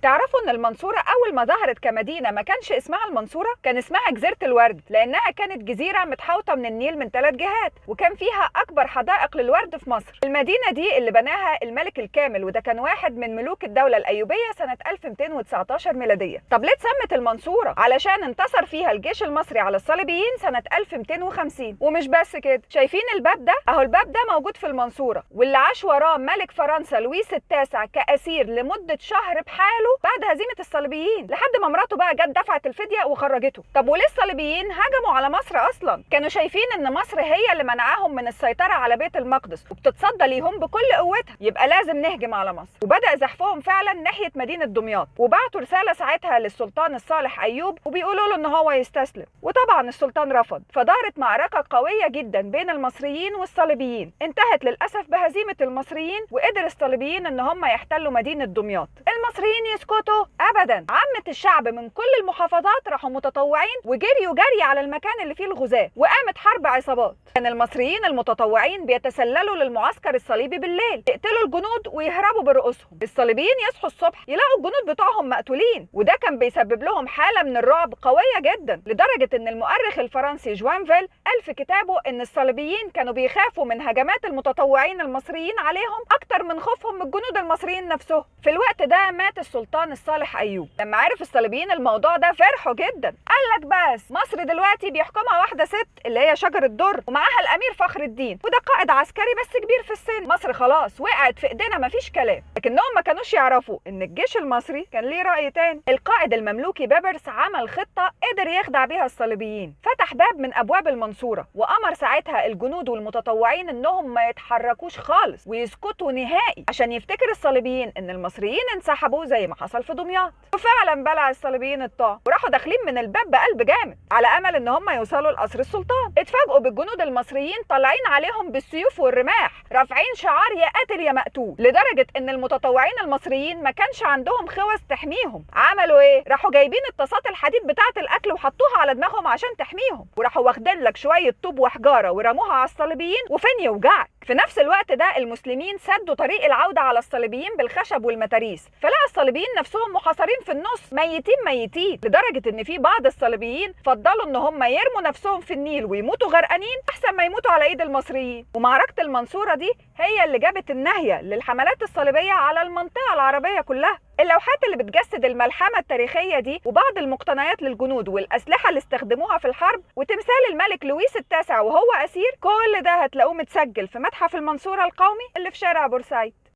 تعرفوا ان المنصورة اول ما ظهرت كمدينة ما كانش اسمها المنصورة، كان اسمها جزيرة الورد، لانها كانت جزيرة متحوطة من النيل من 3 جهات، وكان فيها اكبر حدائق للورد في مصر. المدينة دي اللي بناها الملك الكامل، وده كان واحد من ملوك الدولة الأيوبية سنة 1219 ميلادية. طب ليه اتسمت المنصورة؟ علشان انتصر فيها الجيش المصري على الصليبيين سنة 1250. ومش بس كده، شايفين الباب ده؟ اهو الباب ده موجود في المنصورة، واللي عاش وراه ملك فرنسا لويس التاسع كأسير لمدة شهر بحاله بعد هزيمة الصليبيين، لحد ما مراته بقى جت دفعت الفدية وخرجته. طب وليه الصليبيين هجموا على مصر أصلا؟ كانوا شايفين إن مصر هي اللي منعاهم من السيطرة على بيت المقدس وبتتصدى ليهم بكل قوتها، يبقى لازم نهجم على مصر. وبدأ زحفهم فعلا ناحية مدينة دمياط، وبعتوا رسالة ساعتها للسلطان الصالح أيوب وبيقولوا له إن هو يستسلم، وطبعا السلطان رفض. فدارت معركة قوية جدا بين المصريين والصليبيين، انتهت للأسف بهزيمة المصريين، وقدر الصليبيين إن هم يحتلوا مدينة دمياط. المصريين يسكتوا؟ أبدا. عامة الشعب من كل المحافظات راحوا متطوعين وجريوا جري على المكان اللي فيه الغزاة، وقامت حرب عصابات. كان المصريين المتطوعين بيتسللوا للمعسكر الصليبي بالليل، يقتلوا الجنود ويهربوا برؤوسهم. الصليبيين يصحوا الصبح يلاقوا الجنود بتوعهم مقتولين، وده كان بيسبب لهم حالة من الرعب قوية جدا، لدرجة ان المؤرخ الفرنسي جوانفيل قال في كتابه ان الصليبيين كانوا بيخافوا من هجمات المتطوعين المصريين عليهم اكتر من خوفهم من الجنود المصريين نفسهم. في الوقت ده مات السلطان الصالح ايوب. لما عرف الصليبيين الموضوع ده فرحوا جدا، قال لك بس مصر دلوقتي بيحكمها واحدة ست اللي هي شجر الدر، ومعاها الامير فخر الدين، وده قائد عسكري بس كبير في السن. مصر خلاص وقعت في ايدينا، مفيش كلام. لكنهم ما كانوش يعرفوا ان الجيش المصري كان ليه رأي تاني. القائد المملوكي بابرس عمل خطة قدر يخدع بيها الصليبيين، فتح باب من ابواب المنصورة، وامر ساعتها الجنود والمتطوعين انهم ما يتحركوش خالص ويسكتوا نهائي، عشان يفتكر الصليبيين ان المصريين انسحبوا زي ما حصل في دمياط. وفعلا بلع الصليبيين الطعم وراحوا داخلين من الباب بقلب جامد على امل ان هم يوصلوا لقصر السلطان. اتفاجئوا بالجنود المصريين طالعين عليهم بالسيوف والرماح، رافعين شعار يا قاتل يا مقتول، لدرجة ان المتطوعين المصريين ما كانش عندهم خوذ تحميهم. عملوا ايه؟ راحوا جايبين الطاسات الحديد بتاعه الاكل وحطوها على دماغهم عشان تحميهم، وراحوا واخدين لك شوية طوب وحجاره ورموها على الصليبيين، وفين يوجعك. في نفس الوقت ده المسلمين سدوا طريق العودة على الصليبيين بالخشب والمتاريس، فلقى الصليبيين نفسهم محاصرين في النص ميتين ميتين، لدرجة ان في بعض الصليبيين فضلوا ان هم يرموا نفسهم في النيل ويموتوا غرقانين احسن ما يموتوا على ايد المصريين. ومعركة المنصورة دي هي اللي جابت النهيه للحملات الصليبية على المنطقة العربية كلها. اللوحات اللي بتجسد الملحمة التاريخية دي وبعض المقتنيات للجنود والأسلحة اللي استخدموها في الحرب وتمثال الملك لويس التاسع وهو أسير، كل ده هتلاقوه متسجل في متحف المنصورة القومي اللي في شارع بورسعيد.